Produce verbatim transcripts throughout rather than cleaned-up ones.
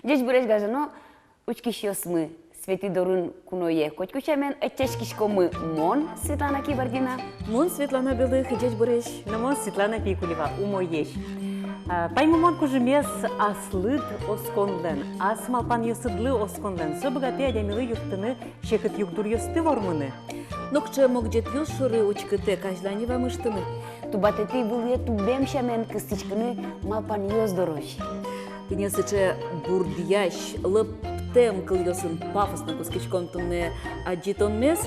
Ӟечбуресь, гажано учкисьёсмы! Светӥ дорын куное котьку сямен ӧтчаськиськомы мон, Светлана Кибардина. Мон, Светлана Белых. Ӟечбуресь! Но мон, Светлана Пикулева, умоесь. А, паймымон кужымез аслыд осконлэн, ас малпанъёсыдлы осконлэн. Со быгатэ адямилы юрттыны секыт югдуръёсты вормыны. Нокыӵе могӟетъёс шоры учкытэк азьлане вамыштыны. Тубатэтӥ вылэ тубем сямен кыстӥськыны малпанъёс дорозь. Тӥни сыӵе бурдъясь, лӧптэм кылъёсын пафосно кутскиськом туннэ адӟытонмес.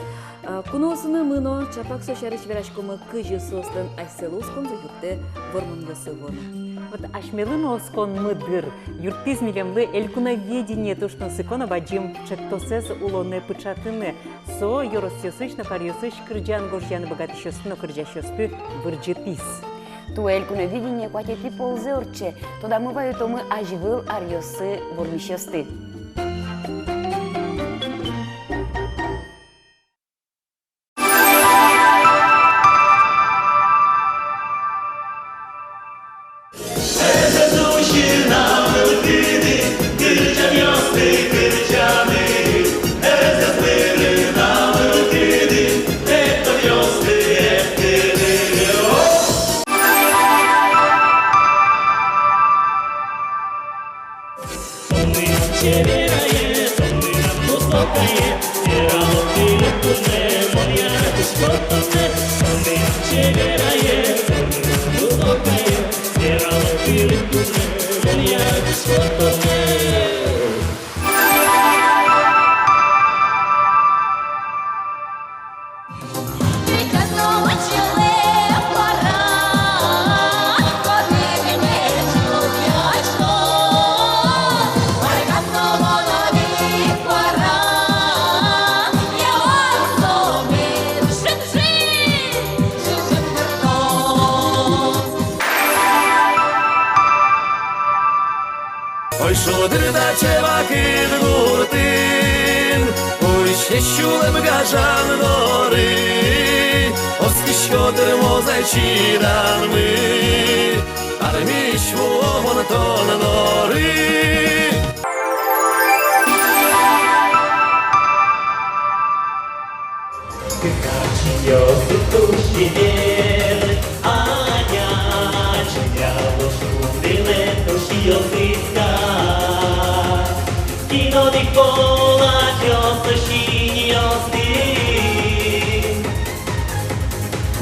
А, куноосынымы но ӵапак со сярысь вераськомы, кызьы соослэн асьсэлы осконзы юрттэ вормонъёсы вуыны. Вот асьмелы но осконмы, дыр, юрттӥз милемлы «Элькуновидение» туж тунсыко но бадӟым ӵектосэз улонэ пыӵатыны. Со ёросъёсысь но каръёсысь кырӟан гожъяны быгатӥсьёсты но кырӟасьёсты вырӟытӥз. Туэ «Элькуновидение» куатетӥ ползэ ортче. Тодамы вайытомы азьвыл аръёсы вормисьёсты. Ой, шулдыр та чебакыт гуртын, уйсесь сюлэм гажан доры, оскисько, тырмоз ай чиданмы, армиысь вуо мон тон доры. Кык арчинъёс туж чебер, Аня, Чинья, луо шудылэ тусьёс иське. Кино дик колатъёс синъёсты.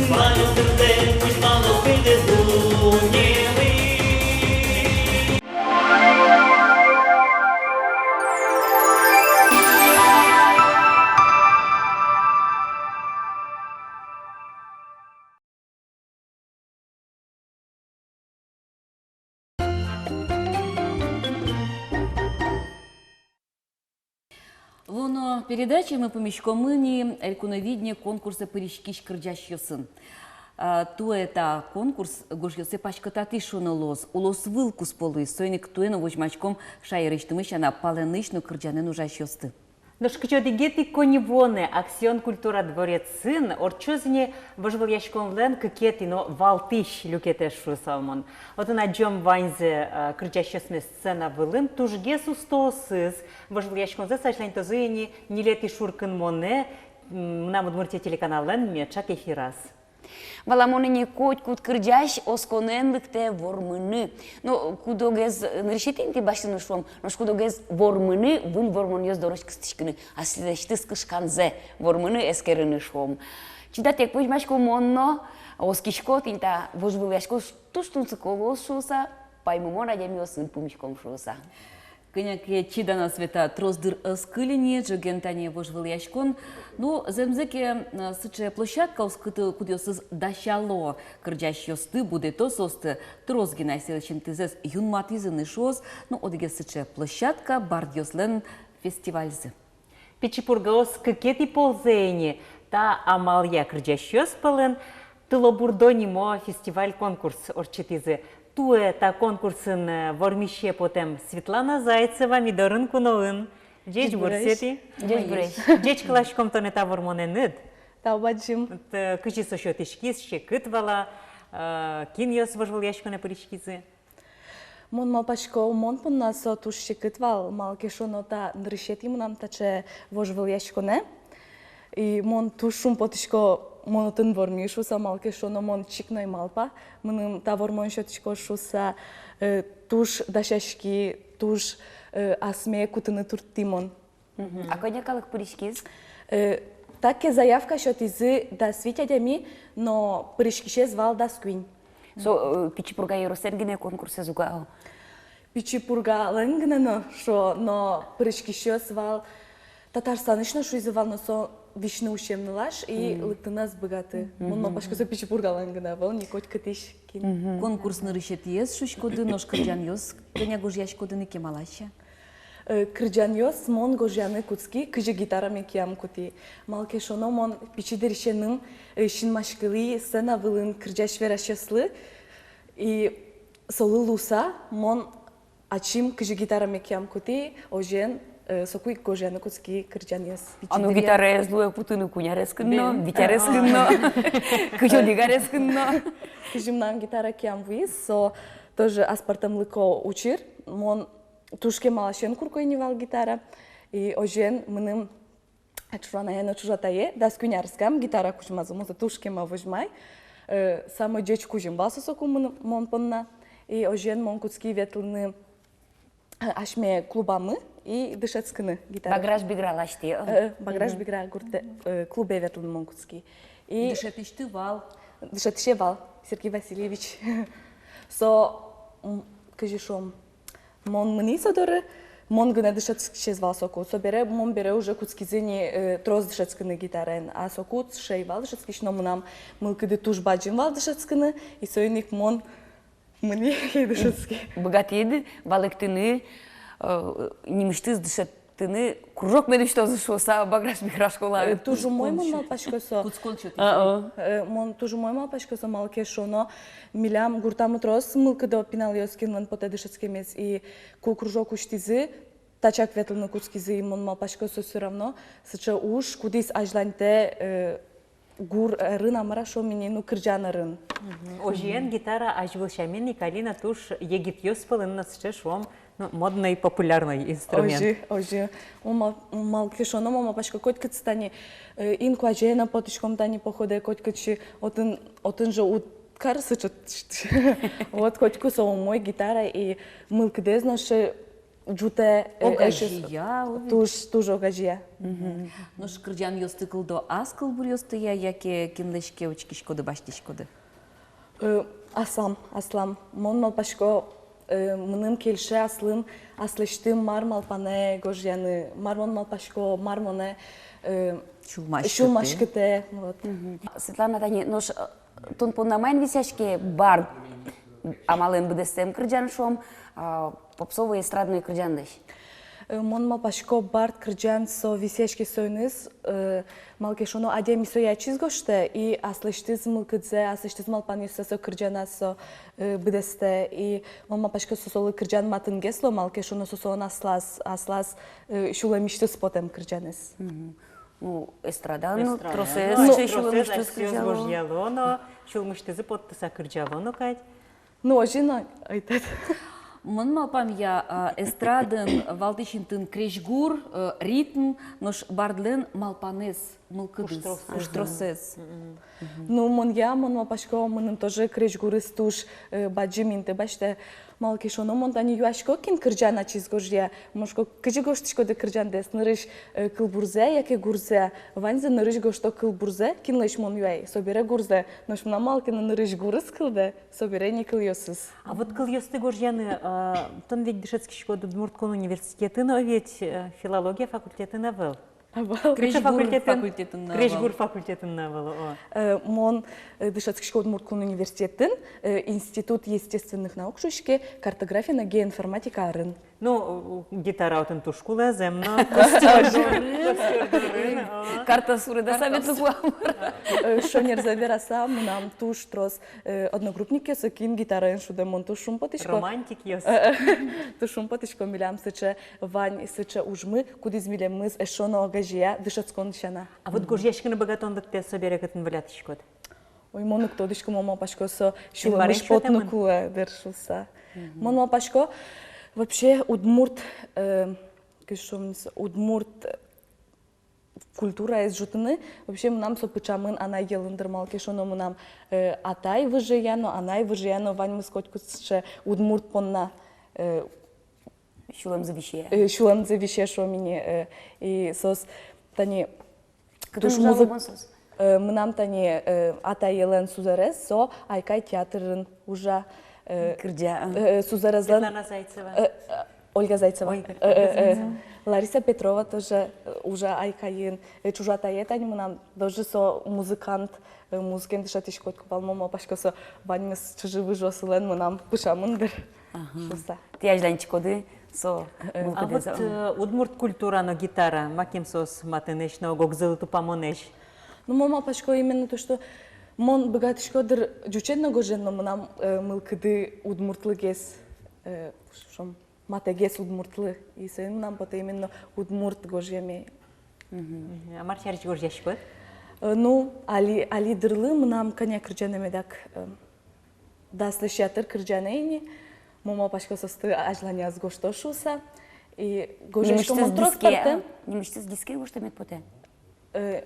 Ваньмыз дырзэ кузьмало кылдэс дуннелы. Вуоно передачамы пумиськомы ни «Элькуновидение» конкурсэ пыриськись кырӟасьёсын. А, туэ та конкурс гожъёссэ паськытатӥз шуыны луоз, улосвыл куспо луиз, соин ик туэ но возьмаськом шаерысьтымы сяна палэнысь но кырӟанэн ужасьёсты. Нош кызь одӥгетӥ коньывуонэ «Аксион» культура дворецын ортчоз ини вожвылъяськонлэн кыкетӥ но валтӥсь люкетэз шуысал мон. Отын адӟом ваньзэ, э, кырӟасьёсмес сцена вылын. Тужгес устоосыз вожвылъяськонзэс азьланьтозы ини ньылетӥ шуркынмонэ, м, «Мынам Удмуртие» телеканаллэн меӵак эфираз. Валамон ини, котькуд кырӟась осконэн лыктэ вормыны. Но куд-огез нырысетӥ инты басьтыны шуом, нош куд-огез вормыны, выль вормонъёс дорозь кыстӥськыны, аслэсьтыз кышканзэ вормыны, эскерыны шуом. Чидатэк возьмасько мон но, оскисько, тӥни та вожвылъяськон туж тунсыко луоз шуыса, паймымон адямиосын пумиськом шуыса. Кӧня ке чидано, Света, трос дыр ӧз кыльы ни, ӝоген тани вожвылъяськон. Ну, зэмзэ ке, э, сыӵе площадка, оскыты, кудъёсыз дасяло кырӟасьёсты, будэто соосты, трос гинэ асьсэлэсь интызэс юнматӥзы ни шуоз. Ну, одӥгез сыӵе площадка — бардъёслэн фестивальзы. Пичи Пургаос кыкетӥ ползэ ини та амалъя кырӟасьёс пӧлын «Тылобурдо» нимо фестиваль-конкурс ортчытӥзы. Туэ та конкурсын, э, вормисе потэм Светлана Зайцева ми дорын куноын. Ӟечбуресь, Свети. Ӟечбуресь. Ӟечкыласьком тонэ та вормонэныд. Тау бадӟым. Т-, кызьы со сётӥськиз, секыт вал-а, э, кинъёс вожвылъяськонэ пыриськизы? Мон малпасько, мон понна со туж секыт вал, малы ке шуоно та нырысетӥ мынам таӵе вожвылъяськонэ. И мон туж шумпотӥсько, мон отын вормӥ шуыса, малы ке шуоно мон чик но ӧй малпа, мыным та вормон сётӥськоз шуыса, э, туж дасяськи, туж, э, асме кутыны турттӥ мон. Мгм. А кӧня калык пыриськиз? Э, так ке заявка сётӥзы дас вить адями, но пыриськисез вал дас куинь. Со, э, Пичи Пурга ёросэн гинэ конкурсэз уга-а? Пичи Пургалэн гинэ но шуо, но пыриськисьёс вал Татарстанысь но шуизы вал, но со висьыны усем нылаш и лыктыны ӧз быгаты. Мон малпасько, со Пичи Пургалэн гинэ ӧвӧл ни, котькытысь кин. Конкурс нырысетӥез шуиськоды, нош кырӟанъёс кӧня гожъяськоды ни, кемалась-а? Э, кырӟанъёс мон гожъяны кутски, кызьы гитараме киям кутӥ. Малы ке шуоно мон пичи дырысеным, э, синмаськылӥ сцена вылын кырӟась-верасьёслы, и солы луыса мон ачим кызьы гитараме киям кутӥ, озьыен, э, соку ик гожъяны кутски кырӟанъёс. А ну, гитараез луэ кутыны куинь арескын но, вить арескын но, кызь одӥг арескын но. Кызьы мынам гитара киям вуиз, со тоже аспӧртэмлыко учыр. Мон туж кемаласен курко ини вал гитара. И озьыен мыным ачужанае но ачужатае дас куинь арескам гитара кузьмазы, мон сое туж кема возьмай. Э, самой ӟеч кузьым вал со соку мон, мон понна. И озьыен мон кутски ветлыны, э, асьме клубамы и дышетскыны гитара. Баграш-Бигралась тӥ, э? Э, Баграш-Бигра гуртэ, э, клубе ветлыны мон кутски. И дышетӥсьтыд вал? Дышетӥсе вал, Сергей Васильевич. Со, м, кызьы шуом, мон мынӥ со доры, мон гинэ дышетскисез вал соку. Собере мон бере уже кутскизы ни, э, трос дышетскыны гитараен. А соку сыӵе ӧй вал дышетскись, но мынам мылкыды туж бадӟым вал дышетскыны, и соин ик мон мынӥ и дышетски. Быгатӥд валэктыны, э, нимысьтыз дышет- тыны кружок мед усьтозы шуыса Баграш-Бигра школаын. Э, туж умой, мон малпасько, со. Кутскон сётӥз. А, а. Э, мон туж умой малпасько, со, малы ке шуоно милям гуртамы трос мылкыдо пиналъёс, кинлэн потэ дышетскемез, и ку кружок усьтӥзы, тачак ветлыны кутскизы, и мон малпасько, со всё равно сыӵе уж, кудӥз азьланьтэ, э, гур ӧрын, а мар-а шуом ини, ну, кырӟан ӧрын. Мгм. Озьыен, гитара азьвыл сямен ик али но туж егитъёс пӧлын но сыӵе, шуом, ну, модной, популярной инструмент. Озьы, озьы. Мон мал-, малы ке шуоно, мон малпасько, котькытчы тани, э, инкуазее но потӥськом тани походэ, котькытчы отын, отын же уд кары сыӵе. Вот, котьку со умой гитара и мылкыдэз но сыӵе ӝутэ, э, огазея, эшез, оведь. Туж, туж огазея. Мгм. Нош кырӟанъёсты кылдо ас кылбуръёстыя, яке кинлэсь ке учкиськоды, басьтӥськоды? Э, аслам, аслам. Мон малпасько, э, мыным кельше аслым, аслэсьтым мар малпанэ гожъяны, мар мон малпасько, мар монэ, э, сюлмаськытэ. Сюлмаськытэ, вот. Мгм. Светлана, тани, нош, э, тон понна маин висъяське бард амалэн быдэстэм кырӟан, шуом, а, попсовой, эстрадной кырӟанлэсь? Э, мон малпасько, бард кырӟан со висъяське соиныз, э, малы ке шуоно адями сое ачиз гожтэ, и аслэсьтыз мылкыдзэ, аслэсьтыз малпанъёссэ со кырӟаназ со, э, быдэстэ. И мон малпасько, со солы кырӟан матынгес луэ, малы ке шуоно со солэн аслаз, аслаз, э, сюлэмысьтыз потэм кырӟанэз. Мгм. Ну, эстрадаын, ну, эстрада, тросэз, ну, сыӵе сюлэмысьтыз кырӟало. Гожъяло но, сюлмысьтызы поттыса кырӟало но кадь. Ну, озьы но, ӧй тод. Мон малпамъя, а, эстрадаын валтӥсь интыын крезьгур, э, ритм, нош бардлэн малпанэз, мылкыдыз, пуштросэз. Пуштросэз. Мгм. Ну, мон, я, мон малпасько, мыным тоже крезьгурыз туж, э, бадӟым инты басьтэ. Малы ке шуоно, мон тани юасько, кин кырӟан ачиз гожъя. Мон шуисько, кызьы гожтӥськоды кырӟандэс, нырысь, э, кылбурзэ яке гурзэ? Ваньзы нырысь гожто кылбурзэ, кинлэсь мон юай, собере гурзэ. Нош мынам малы ке но нырысь гурыз кылдэ, собере ни кылъёсыз. А вот кылъёсты гожъяны, а, тон ведь дышетскиськод Удмурт кун университетын, о ведь, э, филология факультетын ӧвӧл? Ӧвӧл. Крезьгур факультетын, факультетын но ӧвӧл. Крезьгур факультетын но ӧвӧл, о. Э, мон, э, дышетскисько Удмурт кун университетын, э, Институт естественных наук шуиське, картография но геоинформатика арын. Ну, гитара отын туж кулэ, зэм но. Костёр дорын, о. Карта суредаса ветлыку. Э, шонерзэ вераса, мынам туж трос, э, одногруппникъёсы, кин гитараен шудэ, мон туж шумпотӥсько. Романтикъёс. Э, э, туж шумпотӥсько, милям сыӵе вань, сыӵе ужмы, кудӥз милемыз эшшо но огазея дышетскон сяна. А вот гожъяськыны быгатон лыктэ собере, кытын вылятӥськод? Ой, мон уг тодӥськы, мон малпасько, со сюлмысь потыны кулэ, дыр, шуыса. Мон малпасько, вообще удмурт, э, кызьы шуом ни со, удмурт культураез ӝутыны, вообще мынам со пыӵамын анай йӧлын дыр, малы ке шуоно мынам, э, атай выжыя но, анай выжыя но, ваньмыз котькуд сыӵе удмурт понна, э, сюлэмзы висе. Э, сюлэмзы висе, шуом ини, э, и соос тани Кытын туж ужа музык-, луэмын соос? Э, мынам тани, э, атаелэн сузэрез, со «Айкай» театрын ужа, э, кырӟа, а. Э, э, сузэрезлэн, Светлана Зайцева. Э, э, Ольга Зайцева. Ольга, э, э, э, Зайцева. Лариса Петрова тоже, э, ужа «Айкайын». Э, ӵужатае тани мынам тоже со музыкант, э, музыкаен дышетӥсь. Котьку вал, мон малпасько, со ваньмыз чыжы-выжыосылэн мынам пыӵамын дыр. Ага. Шуса. Тӥ азьланьтӥськоды со, э, мылкыдэз. А вот, э, удмурт культура но гитара, макем соос матынэсь но огогзылы тупамонэсь? Ну, мон малпасько именно то, что мон быгатӥсько дыр ӟучен но гожен но, мынам, э, мылкыды удмуртлыгес, э, шуом, матэгес удмуртлы. И соин мынам потэ именно удмурт гожъяме. Мгм. Мгм. А мар сярысь гожъяськод? Э, ну, али, али дырлы мынам кӧня кырӟанэ медак, э, дас лэся ятыр кырӟанэ ини, мон малпасько, соосты азьланяз гожто шуса. И гожъясько мон трос пӧртэм. Нимысьтыз диске гожтэмед потэ? Э,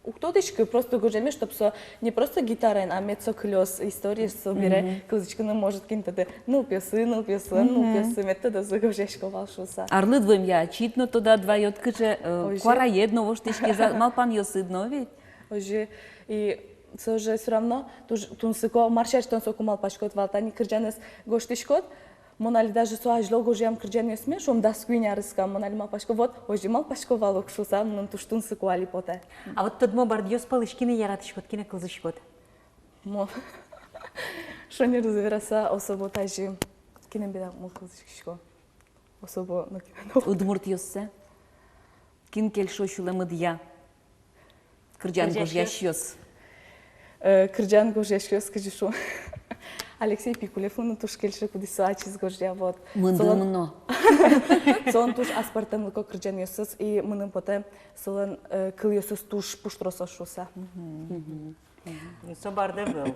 уг тодӥськы, просто гожъяме, чтоб со не просто гитараен, а мед со кылёз историез, собере кылзӥськыны может кин татын, нылпиосы, нылпиослэн нылпиосы, мед тодозы, гожъясько вал шуса. Арлыд вуэмъя ачид но тодад ваёд, кыӵе, э, куараед но воштӥське, малпанъёсыд но ведь. Озьы. И со же всё равно туж тунсыко, мар сярысь тон соку малпаськод вал, тани кырӟанэз гожтӥськод, мон али даже со азьло гожъям кырӟанъёсме, шуом, дас куинь арысь ке, мон али малпасько, вот, озьы малпасько вал ук шуса, мыным туж тунсыко али потэ. А вот тодмо бардъёс пӧлысь кинэ яратӥськод, кинэ кылзӥськод? Мон, шонерзэ вераса, особо тазьы кинэ меда мон кылзӥськисько. Особо нокинэ но. Удмуртъёссэ? Кин кельшо сюлэмыдъя? Кырӟан гожъясьёс. Э, кырӟан гожъясьёс, кызьы шуо. Алексей Пикулев мыным туж кельше, кудӥз со ачиз гожъя, вот. Мыным но. Солэн туж аспӧртэмлыко кырӟанъёсыз, и мыным потэ, солэн, э, кылъёсыз туж пуштросо шуса. Мгм. Мгм. Со барды ӧвӧл.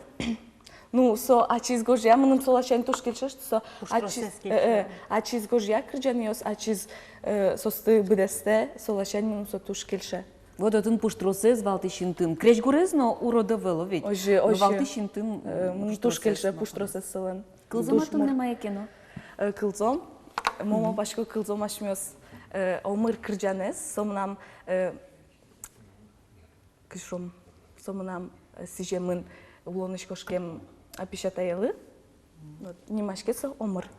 Ну, со ачиз гожъя, мыным со ласянь туж кельше, что со ачиз, э, э, ачиз гожъя кырӟанъёс, ачиз, э, соосты быдэстэ, со ласянь мыным со туж кельше. Вот отын пуштросэз, валтӥсь интым. Крезьгурез но урод ӧвӧл, о ведь. Озьы, озьы. Валтӥсь интым, э, мыным туж кельше пуштросэз солэн. Кылзом-а туннэ мае ке но? Э, кылзом. Мон малпасько, кылзом асьмеос, э, «Омыр» кырӟанэз, со мынам, э, кызьы шуом, со мынам, э, сӥземын улонысь кошкем, а, песятаелы. Вот, нимаське со «Омыр».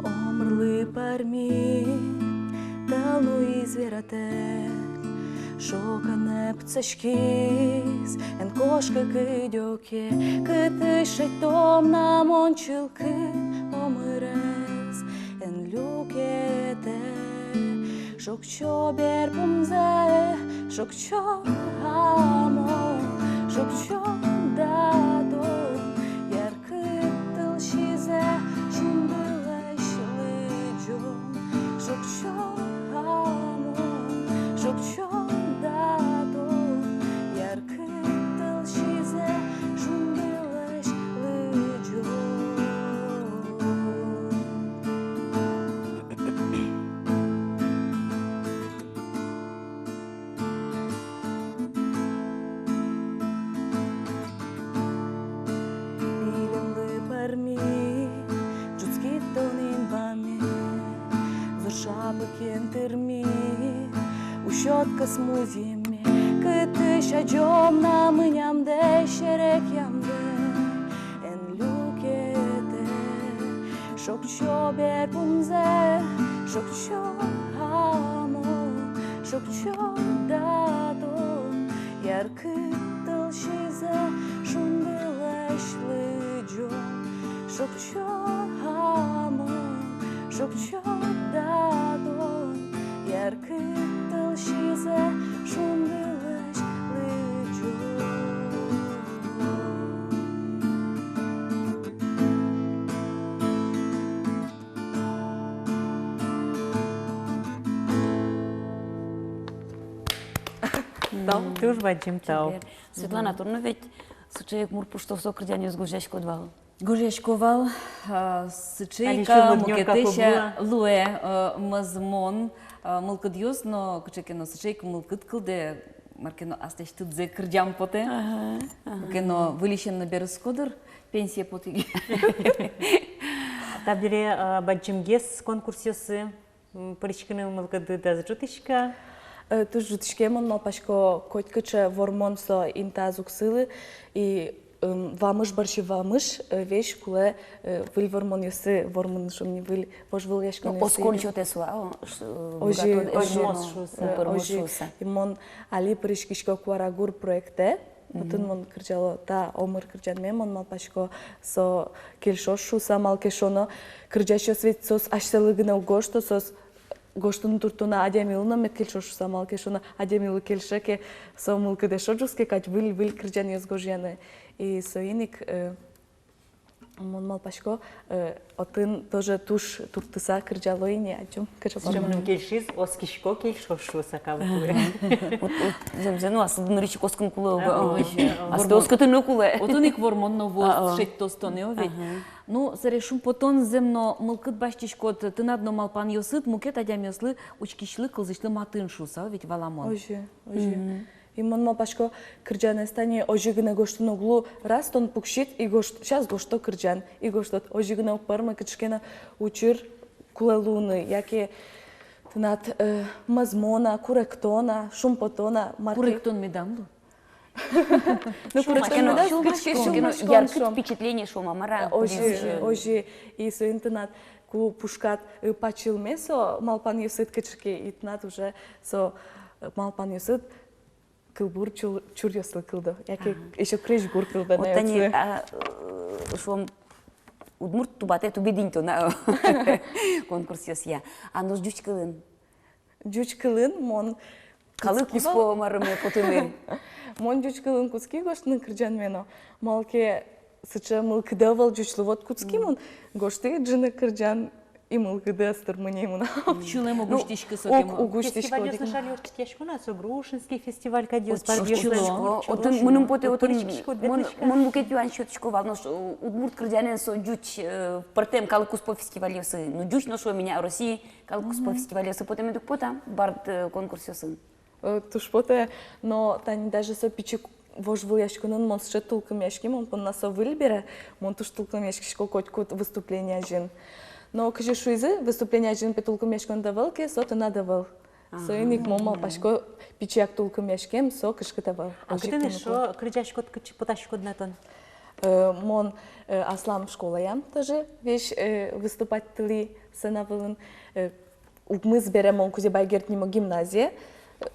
Омырлы пӧрмиз та луиз вератэк, шоканэ пытсаськиз, эн кошкы кыдёке, кытысь шедьтом на мон чылкыт омырез, эн люкетэ. Шокчо берпумзэ, шокчо, а мон шокчо да тон, яркыт тылсизэ шундылэсь лыдӟом. Шокчо, а мон шокчо да тон, яркыт тылсизэ шундылэсь лыдӟом. Пилемлы пӧрми, ӝутскид тон инбаме, зур шапыкен тырми, усёд кӧс музъеме, кытысь адӟом на мынямдэ, серекъямдэ. Эн люкетэ. Шокчо берпумзэ, шокчо, а мон шокчо да тон, яркыт тылсизэ шундылэсь лыдӟом. Шокчо, а мон шокчо да тон, яркыт тылсизэ шундылэсь лыдӟом. Тау, туж бадӟым тау. Светлана, тон но ведь сыӵе ик мур пуштросо кырӟанъёс гожъяськод вал. Гожъясько вал, а, сыӵе ик, а, мукетыз луэ, а, мӧзмон, а, мылкыдъёс но, кыӵе ке но сыӵе ик мылкыд кылдэ, мар ке но аслэсьтыдзэ кырӟам потэ. Ага, ага. Куке но выльысен но берытско дыр, пенсие потӥ ке. Табере, а, бадӟымгес конкурсъёсы, м, пыриськыны мылкыдыд ӧз ӝутӥськы-а? Э, туж ӝутӥське, мон малпасько, котькыӵе вормон со интыяз уг сылы, и, м, вамыш бӧрсьы вамыш, э, весь кулэ, э, выль вормонъёсы вормыны, шуом ни, выль вожвылъяськонъёсы. Оскон сётэ со, а, о, ш-, озьы, быгатон, озьы, озьы, озьы. И мон али пыриськисько «Куара гур» проектэ, отын мон кырӟало та омыр кырӟанме, мон малпасько, со кельшоз шуыса, малы ке шуоно, кырӟасьёс ведь соос асьсэлы гинэ уг гожто, соос гожтыны туртто на адямилы но мед кельшоз шуыса, малы ке шуоно, адямилы кельше ке, со мылкыд эшшо ӝутске кадь выль-выль кырӟанъёс гожъяны. И соин ик, э, мон малпасько, э, отын тоже туж турттыса кырӟало ини, адӟом, кыӵе. Сыӵе мыным кельшиз, оскисько, кельшоз шуыса калыклы. Ага. Вот, вот, зэм-, зэм-, ну, аслыд нырысь ик оскыны кулэ уго. А, озьы, а, астэ вормон. Оскытыны кулэ. Отын ик вормон но вуоз, а, а, шедьтоз тонэ ведь. Ага. Ну, сэре шумпотон зэм но мылкыд басьтӥськод, тынад но малпанъёсыд мукет адямиослы, учкисьлы, кылзӥсьлы матын шуыса, ведь валамон. Озьы, озьы. Мгм. И мон малпасько, кырӟанэз тани озьы гинэ гожтыны уг лу, раз тон пуксид и гожт-, сейчас гожто кырӟан, и гожтод, озьы гинэ уг пӧрмы, кыӵе ке но учыр кулэ луыны, яке тынад, э, мӧзмон-а, куректон-а, шумпотон-а, мар ке. Куректон медам лу. Ну, куректон медаз, кыӵе ке но яркыт впечатление, шуом-а, мар-а. Озьы, озьы. И соин тынад ку пушкад, э, пачылме со малпанъёсыд кыӵе ке, и тынад уже со, э, малпанъёсыд кылбур чур-, чуръёслы кылдо. Яке ещё крезьгур кылдо. Вот на тани, а, э, шуом, удмурт тубатэ тубединь тона конкурсъёсъя. А нош ӟуч кылын? Ӟуч кылын мон калык кутски вал куспо марыме потыны. Мон ӟуч кылын кутски гожтыны кырӟанме но, малы ке сыӵе мылкыды ӧвӧл ӟучлы, вот кутски мон, гожтӥ ӝыны кырӟан, и мылкыды ӧз тырмы ни мынам. Сюлэм уг усьтӥськы со ке мон. Уг усьтӥськы. Фестивальёс но шаеръёс ӵошатъясько на, со Грушинский фестиваль кадь. Ӵошатъясько. Отын мыным потэ, отын мон, мон мукет юан сётӥсько вал, нош, э, удмурт кырӟанэн со ӟуч, э, пӧртэм калык куспо фестивальёсы. Ну, ӟуч но, шуом, ини, Россиысь калык куспо фестивальёсы потэ меда, уг пота, бард, э, конкурсъёсын? Э, туж потэ, но тани даже со пичи вожвылъяськонын мон сыӵе тулкымъяськи, мон понна со выль бере, мон туж тулкымъяськисько котькуд выступление азьын. Но кызьы шуизы, выступление азьын пе тулкымъяськон ӧвӧл ке, со тынад ӧвӧл. Соин ик мон малпасько, пичияк тулкымъяськем со кышкыт ӧвӧл. А кытын эшшо кырӟаськод, кытчы потаськод на тон? Э, мон, э, аслам школаям тоже весь, э, выступать тылӥ сцена вылын. Э, укмыс бере мон Кузебай Герд нимо гимназие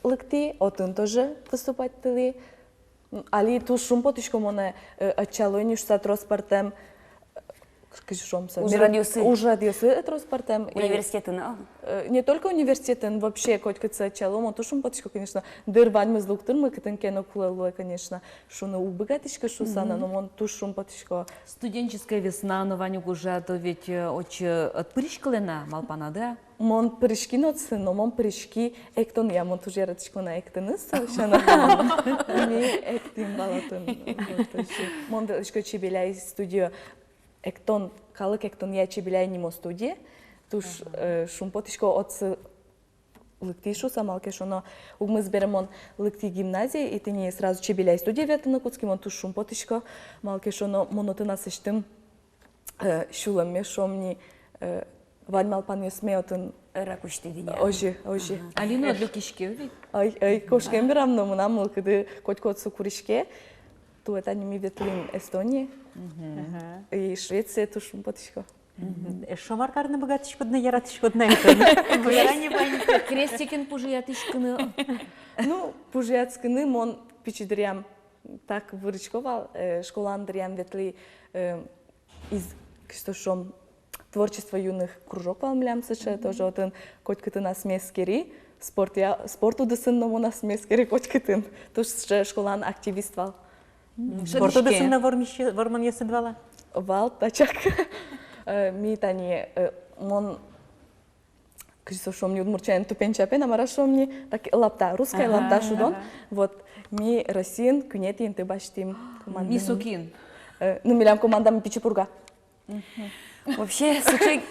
лыктӥ, отын тоже выступать тылӥ. М, али туж шумпотӥсько, монэ, э, ӧтчало ни шуса трос пӧртэм, э, кызьы шуом со, мер-, ужрадъёсы. Ужрадъёсы трос пӧртэм. И университетын, а? Э, не только университетын, вообще котькытчы ӧтчало, мон туж шумпотӥсько, конечно. Дыр ваньмыз луэ ук дыр, мар кытын ке но кулэ луэ, конечно. Шуыны уг быгатӥськы шуса но, но мон туж шумпотӥсько. Студенческая весна но вань ук ужрад, ведь, э, отчы ӧд пыриськылэ на, малпанады-а? Мон пыриськи но отчы, но мон пыриськи эктонъя, мон туж яратӥсько на эктыны, со сяна. Ми эктӥм вал отын. Вот, вообще. Мон ветлӥсько «Чебеляй» студие, эктон, калык эктонъя «Чебеляй» нимо студие. Туж, э, шумпотӥсько отчы лыктӥ шуса, малы ке шуоно, укмыс бере мон лыктӥ гимназие, и тӥни сразу «Чебеляй» студие ветлыны кутски, мон туж шумпотӥсько, малы ке шуоно, мон отын аслэсьтым, э, сюлэмме, шуом ни, э, вань малпанъёсме отын. Ӧра кутӥсько ини. Озьы, озьы. Ага. Али но люкиське ведь. Ай, ай, кошкем берам но мынам мылкыды котькуд со куриське. Туэ тани ми ветлӥм Эстоние. Мгм. Ага. И Швеция, туж шумпотӥсько. Мгм. Эшшо мар карыны быгатӥськод на, яратӥськод на? Крестикын пужыятӥськыны. Ну, пужыятскыны мон пичи дыръям так вырӥсько вал, э, школаын дыръям ветлӥ, э, из, кызьы шуом, творчество юных кружок вал милям сыӵе, тоже отын котькытын асме эскери, спортъя, спорт удысын но мон асме эскери котькытын. Туж сыӵе школаын активист вал. Мгм. Спорт удысын но вормись-, вормонъёсыд вал-а? Вал, тачак. Э, ми тани, э, мон Кызьы со шуом ни, удмурт сямен тупенчапен, а мар-а шуом ни, так лапта, русская лапта шудон. Вот, ми Россиын куинетӥ инты басьтӥм командаын. Ми сокин. Э, ну, милям командамы Пичи Пурга. Вообще, сыӵе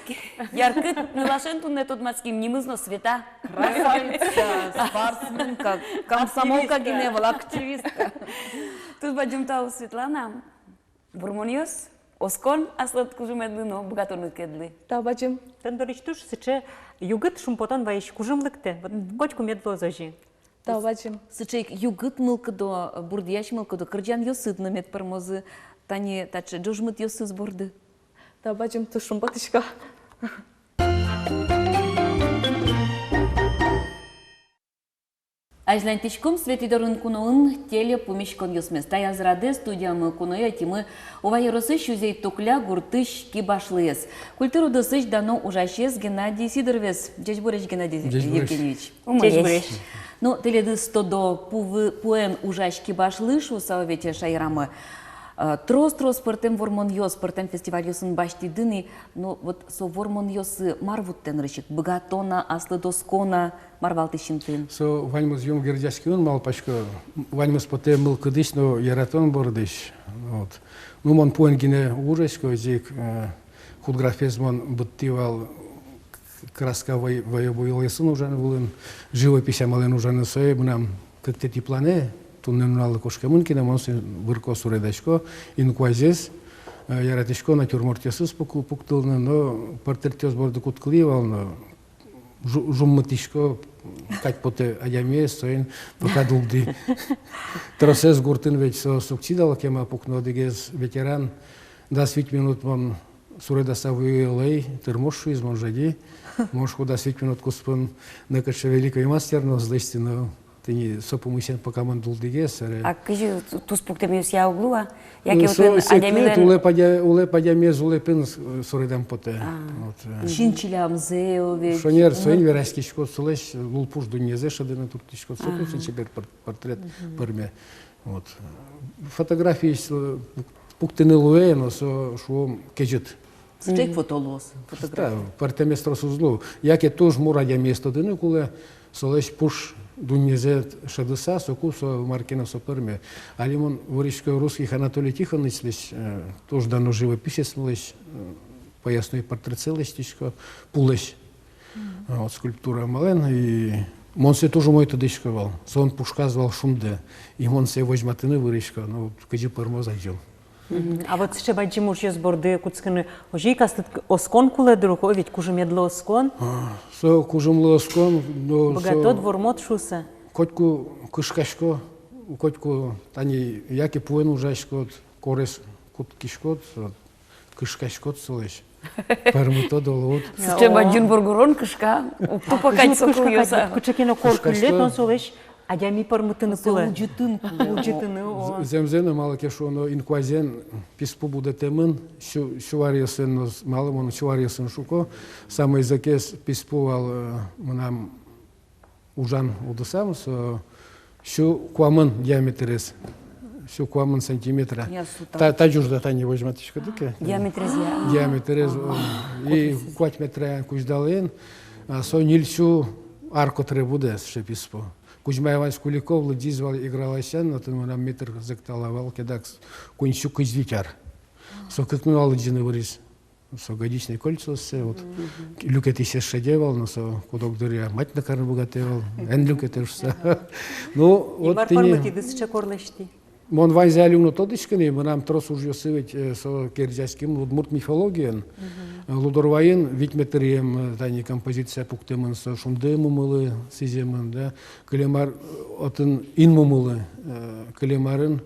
яркыт нылашен туннэ тодматским, нимыз но Света. Красавица, спортсменка, комсомолка гинэ ӧвӧл, активистка. Туж бадӟым тау, Светлана. Вормонъёс, оскон аслад кужымедлы но быгатонлыкедлы. Тау бадӟым. Тон дорысь туж сыӵе югыт, шумпотон вайись кужым лыктэ. Вот котьку мед луоз озьы. Тау бадӟым. Сыӵе ик югыт мылкыдо, бурдъясь мылкыдо кырӟанъёсыд но мед пӧрмозы, тани таӵе ӝожмытъёсыз борды. Тау бадӟым, туж шумпотӥсько. Азьланьтӥськом «Светӥ дорын куноын» телепумиськонъёсмес. Таяз радэ студиямы куное ӧтимы Ува ёросысь Узей-Тукля гуртысь кибашлыез, культура удысысь дано ужасез Геннадий Сидоровез. Ӟечбуресь, Геннадий Евгеньевич. Ӟечбуресь. Ну, тӥледыз тодо, пуэн ужась кибашлы шуыса ведь шаерамы, э, трос-трос пӧртэм вормонъёс, пӧртэм фестивальёсын басьтӥды ни. Ну, вот со вормонъёсы мар вуттэ нырысь ик? Быгатон-а, аслыд оскон-а, мар валтӥсь интыын? Со ваньмыз юн герӟаськемын, малпасько, ваньмыз потэ мылкыдысь но яратон бордысь. Вот. Ну, мон пуэн гинэ ужасько, озьы ик, э, худграфез мон быдтӥ вал, краска вай-, ваёбуёлъёсын ужан вылын, живопись амалэн ужаны. Сое мынам кыктэтӥ планэ, туннэ нуналлы кошкемын ке но, мон сое вырко, суредасько, инкуазез, э, яратӥсько натюрмортъёсыз пук-, пуктылыны, но портретъёс борды кутскылӥ вал но, жу-, жуммытӥсько, кадь потэ адямиез, соин пока дулдӥ. Тросэз гуртын ведь соос уг чидало кема пукны, одӥгез ветеран, дас вить минут мон суредаса вуылӥ, тырмоз шуиз, мон жади. Мон шуко, дас вить минут куспын нокыӵе великий мастер но уз лэсьты но, тӥни со пумысен пока мон дулдӥ ке, собере. А кызьы, ту-, туспуктэмъёсъя уг луы-а? Яке, ну, отын со секрет, адямилэн улэп адя-, улэп адямиез улэпын с-, суредам потэ. А. Вот, э. Син чилямзэ ведь. Шонер, соин вераськиськод, солэсь лулпуш дуннезэ шӧдыны туртӥськод, со туж син чебер пор-, портрет пӧрме. Вот. Фотографиез, э, пук-, пуктыны луэ, но со, шуом, кезьыт. Сыӵе ик фото луоз, фотография. Да, пӧртэмез трос уз лу. Яке туж мур адямиез тодыны кулэ, солэсь пуш дуннезэ шӧдыса, соку со мар ке но со пӧрме. Али мон вырисько Русских Анатолий Тихонычлэсь, э, туж дано живописецлэсь, э, поясной портретсэ лэсьтӥсько, пулэсь. А, вот скульптура амалэн, и мон сое туж умой тодӥсько вал. Солэн пушказ вал шунды. И мон сое возьматыны вырисько, но кызьы пӧрмоз, адӟом. Мгм. А вот сыӵе бадӟым ужъёс борды кутскыны озьы ик аслыд оскон кулэ, дыр, ук, о, ведь кужымедлы оскон. А, со кужымлы оскон, но со... Быгатод, вормод шуыса. Котьку кышкасько, котьку тани яке пуэн ужаськод, корез кутскиськод, со кышкаськод солэсь. Пӧрмытод, оло уд. Сыӵе бадӟым воргорон кышка, уг тупа кадь со кылъёса. Кыӵе ке но кор кылле, тон солэсь адями пӧрмытыны кулэ. Уӟытыны кулэ. Уӟытыны, о. З-, зэмзэ но, малы ке шуоно, инкуазен писпу будэтэмын, сю-, сю аръёсын но, малы мон сю аръёсын шуко, самой зӧкез писпу вал, э, мынам ужан удысам, со сю куамын диаметрез, сю куамын сантиметра. Та, та ӝужда тани возьматӥськоды ке. Диаметрез, я. Диаметрез, о, и куать метра кузьдалаен, а, со ньыльсю ар котыре будэ сыӵе писпу. Кузьма Иванович Куликов лыдӟиз вал Играласьын, отын мынам метр зӧктала вал ке, дак куиньсю кызь вить ар. Со кык нунал лыдӟыны выриз. Со годичной кольцо сое, вот, люкетӥсез шеде вал, но со кудог дыръя мать но карыны быгатэ вал, эн люкетэ шуыса. Ну, вот тӥни. Мар пӧрмытӥды сыӵе кор лэсьтӥ? Мон ваньзэ али уг но тодӥськы ни, мынам трос ужъёсы ведь, э, со герӟаськемын удмурт мифологиен. Э, Лудорвайын вить метръем, э, тани композиция пуктэмын, со шунды мумылы сӥземын, да. Кылем ар, э, отын ин мумылы, э, кылем арын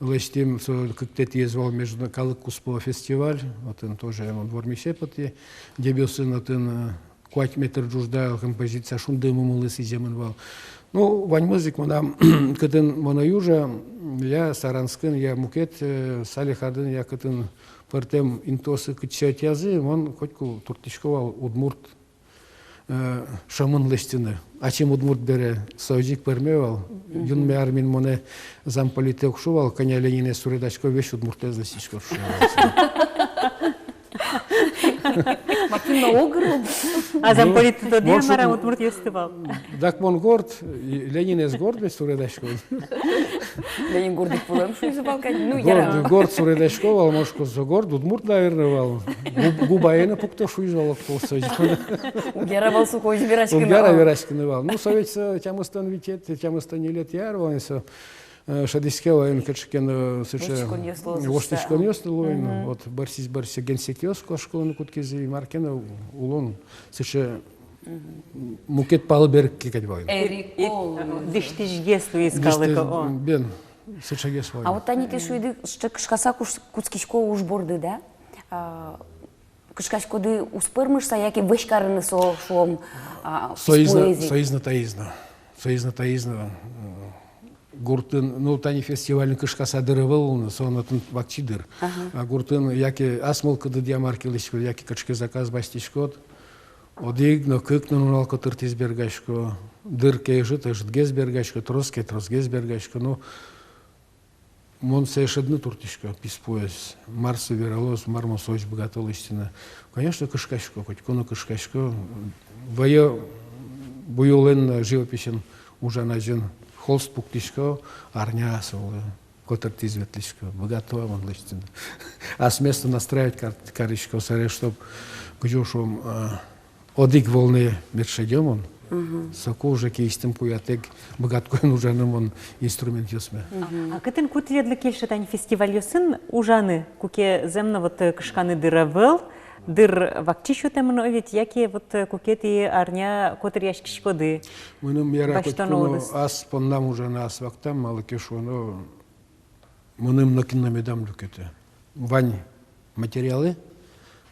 лэсьтӥм, со кыктэтӥез вал между-, калык куспо фестиваль, отын тоже мон вормисе потӥ, Дэбесын отын, э, куать метр ӝужда композиция шунды мумылы сӥземын вал. Ну, ваньмыз ик мынам, кытын мон ӧй ужа, я Саранскын, я мукет, э, Салехардын, я кытын, пӧртэм интыосы кытчы ӧтязы, мон котьку турттӥсько вал удмурт э, шӧмын лэсьтыны. Ачим удмурт бере, со озьы ик пӧрме вал. Юнме армиын монэ замполитэ уг шу вал, кӧня Ленинэз суредасько, весь удмуртэз лэсьтӥськод, шу вал. Макин но огыр. А замполит тодэ-а, мар-а, удмуртъёсты вал? Дак мон горд, и Ленинэз горд ведь суредасько. Ленин горд ик вылэм шуиз вал кадь. Ну, яра. Горд, горд суредасько вал, мон шуисько, со горд удмурт, наверное, вал. Губ-, губаен но пукто шуиз вал, огпол со. Уг яра вал сокозь вераськыны. Уг яра вераськыны вал. Ну, со ведь со тямыстон витетӥ, тямыстон ньылетӥ ар вал, со, э, шӧдӥське вал ини кыӵе ке но, э, сыӵе воштӥськонъёс луоз, воштӥськонъёс луоз ини. Мгм. Вот бӧрсьыд-бӧрсьы генсекъёс кошкылыны кутскизы, мар ке но улон сыӵе мукет палы берык ке кадь вал ини. Эрик, и, о, дӥсьтӥсьгес луиз калык, дӥсьтӥсь-, о. Бен, сыӵегес вал ини. А вот тани тӥ шуиды, сыӵе кышкаса куш-, кутскисько уж борды, да? А, кышкаськоды уз пӧрмы шуса, яке вӧсь карыны со, шуом, а, соиз но, поэзия? Соиз но, таиз но. Соиз но, таиз но. Гуртын, ну, тани фестивальын кышкаса дыр ӧвӧл луыны, со но отын вакчи дыр. Ага. А гуртын яке ас мылкыдыдъя мар ке лэсьтӥськод, яке кыӵе ке заказ басьтӥськод, одӥг но, кык но нунал котыртӥз бергасько, дыр ке ӧжыт, ӧжытгес бергасько, трос ке тросгес бергасько. Ну, мон сое шӧдыны туртӥсько, писпуэз, мар со вералоз, мар мон сое быгато лэсьтыны. Конечно, кышкасько, котьку но кышкасько. Вӧё буёлэн но, живописен ужан азьын холст пуктӥсько, арня солы котыртӥз ветлӥсько, быгато-а мон лэсьтыны. Асмес но настраивать кар-, карисько, сэре, чтоб, кызьы шуом, а, одӥг волнае мед шедё мон. Мгм. Соку уже киысьтым куятэк быгатӥсько ужаны мон инструментъёсме. Мгм. А, а кытын ку тӥледлы кельше тани фестивальёсын ужаны, куке зэм но вот, э, кышканы дыр ӧвӧл, дыр вакчи сётэмын, о ведь, яке вот, э, куке тӥ арня котыръяськиськоды? Мыным яра котьку но ас поннам ужаны, ас вахтам, малы ке шуоно, мыным нокин но медам люкетэ. Вань материалы,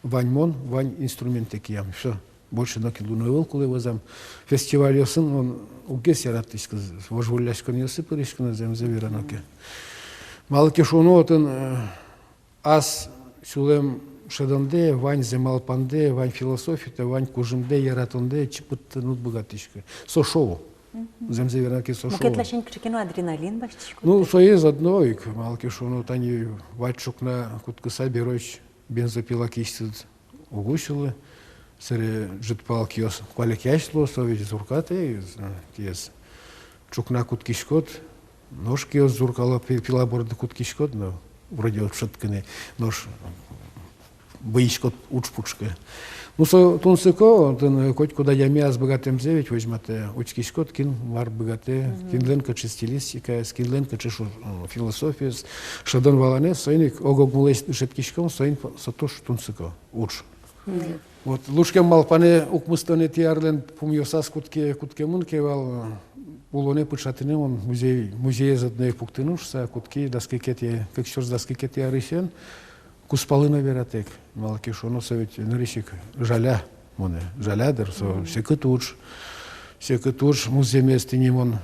вань мон, вань инструменты киям. Всё. Больше нокин луыны ӧвӧл кулэ вӧзам. Фестивальёсын мон уггес яратӥсько вожвылъяськонъёсы пыриськыны, зэмзэ верано ке. Малы ке шуоно, отын, э, ас сюлэм шӧдондэ, ваньзэ малпандэ, вань философитэ, вань кужымдэ, яратондэ чипыттыны уд быгатӥськы. Со шоу. Мгм. Зэмзэ верано ке, со шоу. Мукет ласянь кыӵе ке но адреналин басьтӥськод. Ну, соиз одно ик, малы ке шуоно, тани вать ӵукна кутскыса берозь бензопила киысьтыд уг усьылы, сэре ӝытпал киос куалекъясь луо, со ведь зуркатэ, э, киос. Ӵукна кутскиськод, нош киос зуркало, пи-, пила борды кутскиськод, но вроде вот шӧдӥськыны, нош быиськод уж пушкы. Ну, со тунсыко, отын котькуд адями ас быгатэмзэ ведь возьматэ, учкиськод, кин мар быгатэ, мгм, кинлэн кыӵе стилистикаез, кинлэн кыӵе шу-, м, философиез, шӧдон-валанэз, соин ик ог-огмылэсь дышетскиськом, соин по-, со туж тунсыко уж. Мгм. Вот, лушкем малпанэ укмыстонэтӥ арлэн пумъёсаз кутске, кутскемын ке вал, улонэ пыӵатыны мон музей, музеез одно ик пуктыны шуса, кутски дас кыкетӥ, кык сюрс дас кыкетӥ арысен, кузпалы но вератэк, малы ке шуоно, со ведь нырысь ик жаля монэ, жаля дыр, со, мгм, секыт уж, секыт уж, музъемез тӥни мон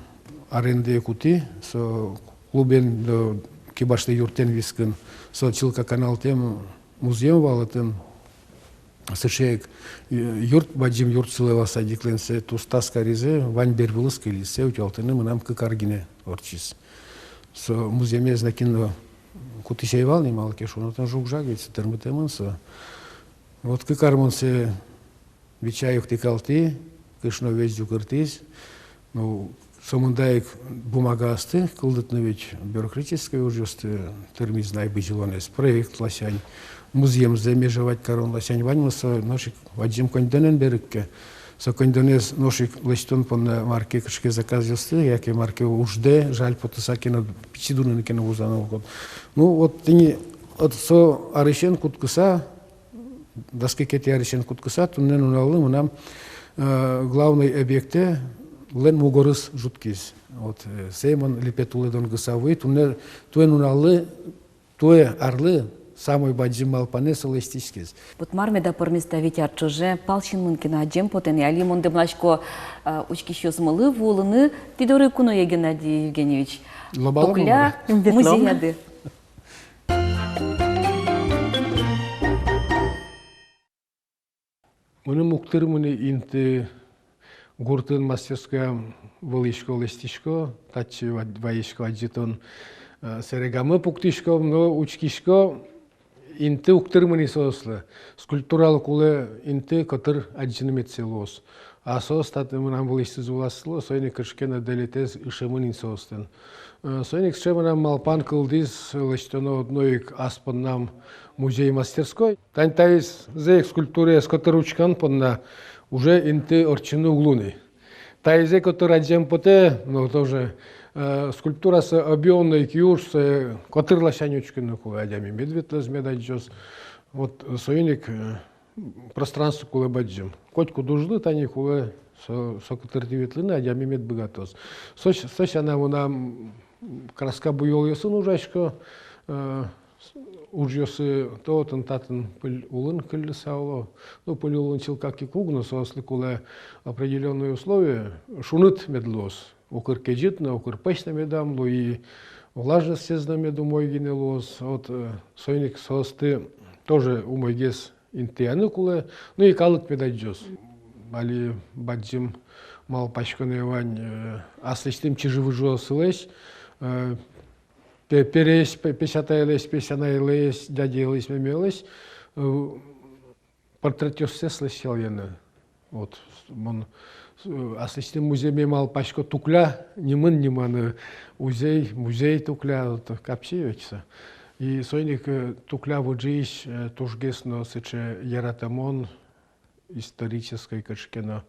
арендае кутӥ, со клубен но кибашлы юртэн вискын, со Чилка каналтэм музъем вал, отын сыӵе ик, э, юрт, бадӟым юрт сылэ вал садиклэн, сое тус-тас каризы, вань бервылыз кылиз, сое утялтыны мынам кык ар гинэ ортчиз. Со музъемез нокин но кутӥсь ӧй вал ни, малы ке шуоно, отын жуг-жаг ведь, со тырмытэмын со. Вот кык ар мон сое вичай юрттӥськалтӥ, кышно весь ӟукыртӥз. Ну, сомында ик бумагаосты кылдытыны ведь бюрократической ужъёсты тырмиз на ай бызьылонэз, проект ласянь, музъемзэ межевать карон ласянь, ваньмыз со нош ик бадӟым коньдонэн берыктэ. Со коньдонэз нош ик лэсьтон понна мар ке кыӵе ке заказъёсты, яке мар ке уждэ жаль потыса ке но, пичи дунын ке но вузано уг луы. Ну, вот тӥни, вот со арысен кутскыса, дас кыкетӥ арысен кутскыса, туннэ нуналлы мынам, э, главной объектэлэн мугорыз ӝутскиз. Вот, э, сое мон липет улэ донгыса вуи, туннэ, туэ нуналлы, туэ арлы самой бадӟым малпанэ со лэсьтӥськиз. Вот мар меда пӧрмиз та вить ар ӵоже, пал синмын ке но адӟем потэ ни, али мон дэмласько, э, учкисьёсмылы вуылыны тӥ доры куное, Геннадий Евгеньевич. Лобало. Токля мон музеяды. Мыным уг тырмы ни инты гуртын мастерскоям вылӥсько, лэсьтӥсько, татчы ва-, вайисько, адӟытон, э, сэрегамы пуктӥсько, но учкисько, Инты уг тырмы ни соослы. Скульптуралы кулэ инты, котыр адӟыны медсэ луоз. А соос татын мынам вылысьтыз вылаз луо, соин ик кыӵе ке но дэлетэз ышемын ини соослэн. Э, соин ик сыӵе мынам малпан кылдӥз лэсьтоно одно ик ас поннам музей-мастерской. Тань таиз зэ ик скульптураез котыр учкон понна уже инты ортчыны уг луы ни. Таизэ котыр адӟем потэ, но тоже, э, скульптура со объёмной ик юж, сое котыр ласянь учкыны кулэ, адями мед ветлоз, мед адӟоз. Вот, э, соин ик, э, пространство кулэ бадӟым. Котькуд ужлы тани кулэ со, со котыртӥ ветлыны, адями мед быгатоз. Со, со сяна мынам краска буёлъёсын ужасько, э, ужъёсы то отын-татын пыль улын кылльыса уло. Ну, пыль улын чылкак ик уг, но соослы кулэ определённые условия, шуныт мед луоз. Укыр кезьыт но, укыр пӧсь но медам луы, и влажностез но мед умой гинэ луоз. Вот, э, соин ик соосты тоже умойгес интыяны кулэ, ну и калык мед адӟоз. Али бадӟым малпаськонэ вань, э, аслэсьтым чыжы-выжыосылэсь, э, пе-, пересь, пе-, песятайлэсь, песянайлэсь, дядейлэсь, мемейлэсь, э, портретъёссэс лэсьтъяны. Вот, мон, э, аслэсьтым музейме малпасько Тукля нимын ниманы, музей, музей Тукля, вот, капчи ведь со. И соин ик, э, Тукля выжыысь, э, тужгес но сыӵе яратэмон исторической кыӵе ке но,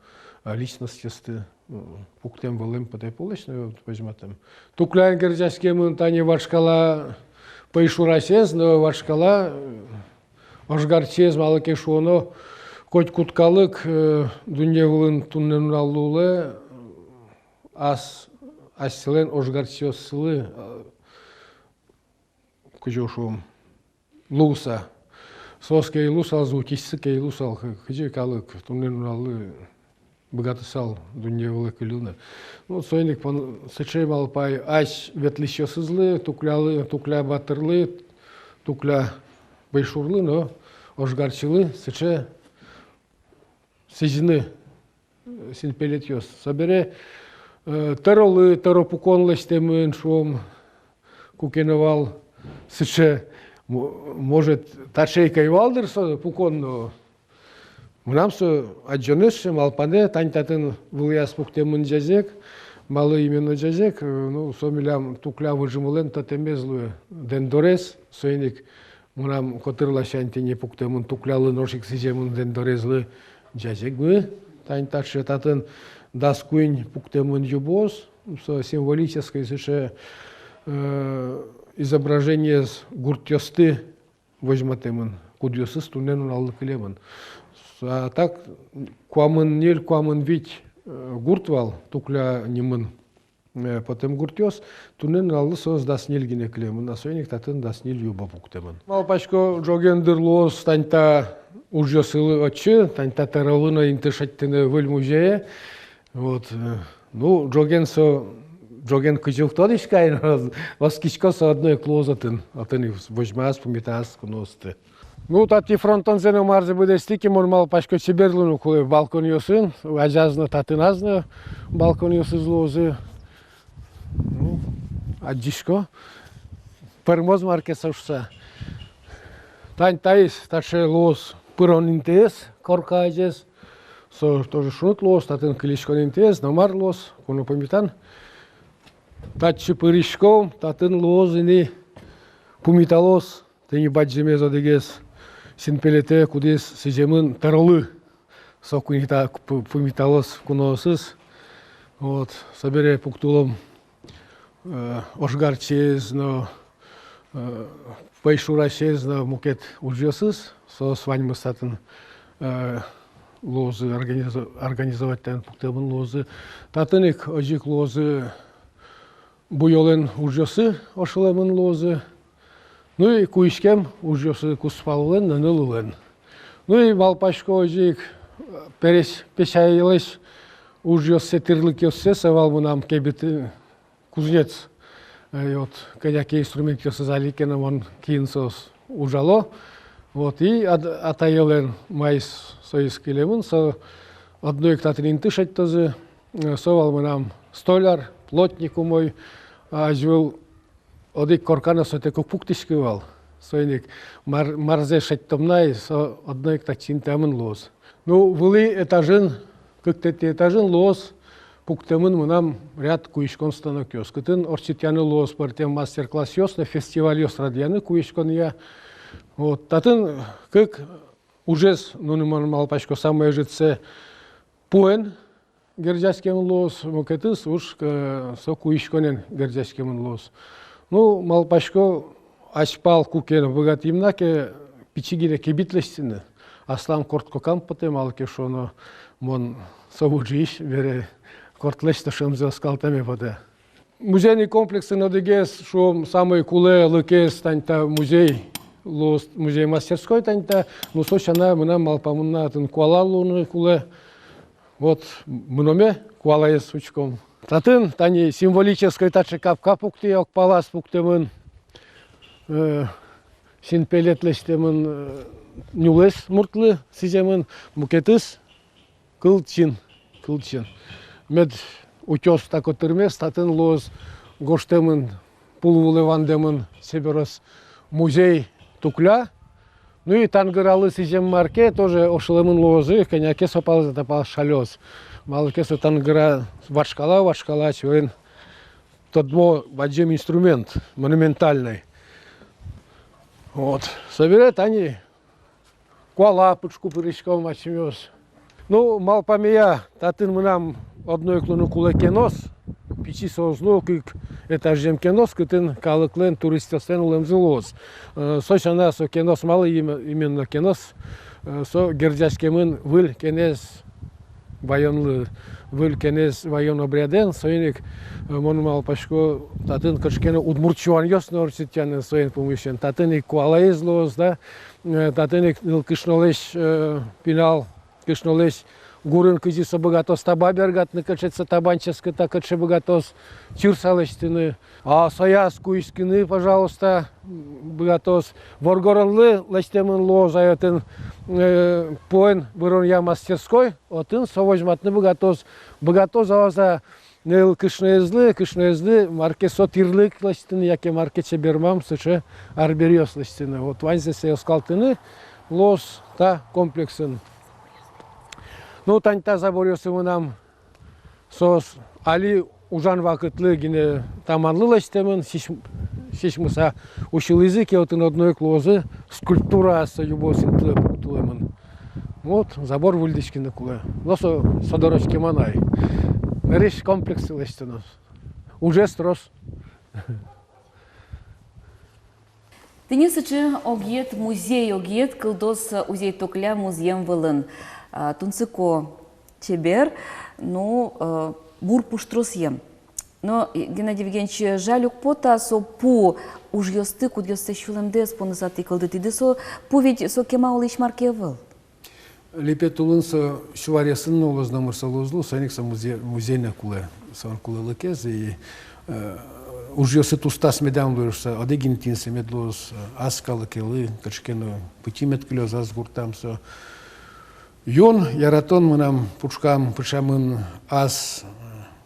э, личностьёсты, э, пуктэм вылэм потэ пулэсь но, вот, возьматэм. Тукляен герӟаськемын тани вашкала пӧйшурасез но вашкала, э, ожгарчиез, малы ке шуоно, котькуд калык, э, дунне вылын туннэ нуналлы улэ, э, ас-, асьсэлэн ожгарчиоссылы, э, кызьы шуом, луыса. Соос ке ӧй луысал, золгес ке ӧй луысал, кы-, кызьы калык туннэ нуналлы быгатысал дунне вылэ кылльыны. Ну, соин ик пон-, сыӵе малпай ас ветлӥсьёсызлы, Туклялы, Тукля батырлы, Тукля пӧйшурлы но ожгарчилы сыӵе сӥзьыны, э, синпелетъёс. Собере, э, тӧролы, тӧро пукон лэсьтэмын, шуом, куке но вал сыӵе, мо-, может, таӵе ик ӧй вал, дыр, со пукон но. Мынам со адӟонэз, малпанэ, тань татын вылӥяз пуктэмын ӟазег, малы именно ӟазег, э, ну, со милям Тукля выжымылэн тотэмез луэ, дэндорез, соин ик мынам котыр ласянь тӥни пуктэмын, Туклялы нош ик сӥземын дэндорезлы ӟазегмы, тань таӵе татын дас куинь пуктэмын юбоос, со символической сыӵе, э, изображениез гуртъёсты возьматэмын, кудъёсыз туннэ нуналлы кылемын. А так, куамын ньыль, куамын вить, э, гурт вал Тукля нимын, э, потэм гуртъёс, туннэ нуналлы соос дас ньыль гинэ кылемын, а соин ик татын дас ньыль юбо пуктэмын. Малпасько, ӝоген, дыр, луоз тань та ужъёсылы отчы, тань та тӧролы но инты шедьтыны выль музее. Вот, э, ну, ӝоген со, ӝоген кызьы уг тодӥськы ай, но оскисько, со одно ик луоз отын, отын ик возьмаз, пумитаз куноосты. Ну, тати фронтонзэ но марзэ быдэстӥ ке, мон малпасько, чебер луыны кулэ балконъёсын, азяз но, татын-аз но балконъёсыз луозы. Ну, адӟисько, пӧрмоз мар ке со шуса. Тань таиз таӵе луоз пырон интыез, корка азез. Со тоже шуныт луоз, татын кылиськон интыез, номыр луоз, куно пумитан. Татчы пыриськом, татын луоз ини, пумиталоз, тӥни бадӟымез одӥгез синпелетэ, кудӥз сӥземын тӧролы. Соку ини та пу-, пумиталоз куноосыз. Вот, собере пуктылом, э, ожгарчиез но, э, пӧйшурасез но, мукет ужъёсыз, соос ваньмыз татын, э, луозы, организо-, организовать татын пуктэмын луозы. Татын ик озьы ик луозы, буёлэн ужъёсы ошылэмын луозы. Ну и куиськем ужъёсы кузпаллэн но нылылэн. Ну и малпасько, озьы ик, э, пересь песяйлэсь ужъёссэ, тӥрлыкъёссэ, со вал мынам кебит, э, кузнец. Э, и вот кӧня ке инструментъёсыз али ке но мон киын соос ужало. Вот, и ат-, атаелэн маиз соиз кылемын, со одно ик татын инты шедьтозы, э, со вал мынам столяр, плотник умой, а азьвыл одӥг корка но сотэк уг пуктӥськы вал. Соин ик мар-, марзэ шедьтом на, и со одно ик татчы интыямын луоз. Ну, вылӥ этажын, кыктэтӥ этажын луоз пуктэмын мынам ряд куиськон станокъёс, кытын ортчытъяны луоз пӧртэм мастер-классъёс но фестивальёс радъяны куиськонъя. Вот, татын кык ужез нуны, мон малпасько, самой ӧжытсэ пуэн герӟаськемын луоз, мукетыз уж, э, со куиськонэн герӟаськемын луоз. Ну, малпасько, азьпал куке но быгатӥм на ке пичи гинэ кибит лэсьтыны, аслам корт кокам потэ, малы ке шуоно, мон со выжыысь бере, кортлэсь тӧшемзэ оскалтэме потэ. Музейный комплексын одӥгез, шуом, самой кулэ лыкез тани та музей луоз, музей-мастерской тани та. Ну, со сяна мынам малпамын на отын куала луыны кулэ. Вот, мыноме куалаез учком. Татын тани символической таӵе капка пуктӥ, ог палаз пуктэмын, э, синпелет лэсьтэмын, э, нюлэс муртлы сӥземын, мукетыз кылчин, кылчин. Мед утёз та котырмес, татын луоз гожтэмын, пул вылэ вандэмын чеберос: музей Тукля. Ну и тангыралы сӥзем мар ке тоже ошылэмын луозы, кӧня ке со палаз, та палаз шалёз. Малы ке со тангыра вашкала, вашкала, ачиз вань тодмо бадӟым инструмент, монументальной. Вот. Собере тани куала пыӵку пыриськом асьмеос. Ну, малпамея, татын мынам одно ик луыны кулэ кенос, пичи со уз лу, кык этажъем кенос, кытын калыклэн, туристъёслэн улэмзы луоз. Э, со сяна со кенос, малы им-, именно кенос, э, со герӟаськемын выль кенез ваёнлы, выль кенез ваён обрядэн. Соин ик, э, мон малпасько, татын кыӵе ке но удмурт сюанъёс но ортчытъяны соин пумысен. Татын ик куалаез луоз, да, э, татын ик нылкышнолэсь, э, пинал кышнолэсь гурын кызьы со быгатоз таба бергатыны, кыӵе со табань ческыт-а, кыӵе быгатоз чырса лэсьтыны. А сояз куиськыны, пожалуйста, быгатоз. Воргоронлы лэсьтэмын луоз ай отын, э, пуэн выронъя мастерской, отын со возьматыны быгатоз. Быгатоз-а, уз-а нылкышноезлы, кышноезлы мар ке со тӥрлык лэсьтыны, яке мар ке чебермам сыӵе арбериос лэсьтыны. Вот ваньзэ сое оскалтыны луоз та комплексын. Ну, тани та заборъёсы мынам, соос али ужан вакытлы гинэ таманлы лэсьтэмын, сись-, сисьмыса усьылӥзы ке, отын одно ик луозы скульптура, со юбоос интылы пуктылэмын. Вот, забор выльдӥськыны кулэ. Но со, со дорозь кема на ай. Нырысь комплексы лэсьтоно. Ужез трос. Тӥни сыӵе огъет, музей огъет кылдоз Узей-Тукля музъем вылын. А, тунсыко, чебер, ну, э, мур пуштросъем. Но, э, Геннадий Евгеньевич, жаль уг поты-а со пу ужъёсты, кудъёссэ сюлэмдэ ӧз поныса тӥ кылдытӥды, со пу ведь со кема улӥсь мар ке ӧвӧл. Липет улын со сю аръёсын но луоз, номыр со луоз лу, соин ик со музе-, музей но кулэ, со кулэлыкез, и, э, ужъёсы тустас медам луэ шуса, одӥг интыын со мед луоз, э, ас калыкелы кыӵе ке но пытьы мед кылёз ас гуртам со. Юн яратон мынам пушкам пыӵамын ас, э,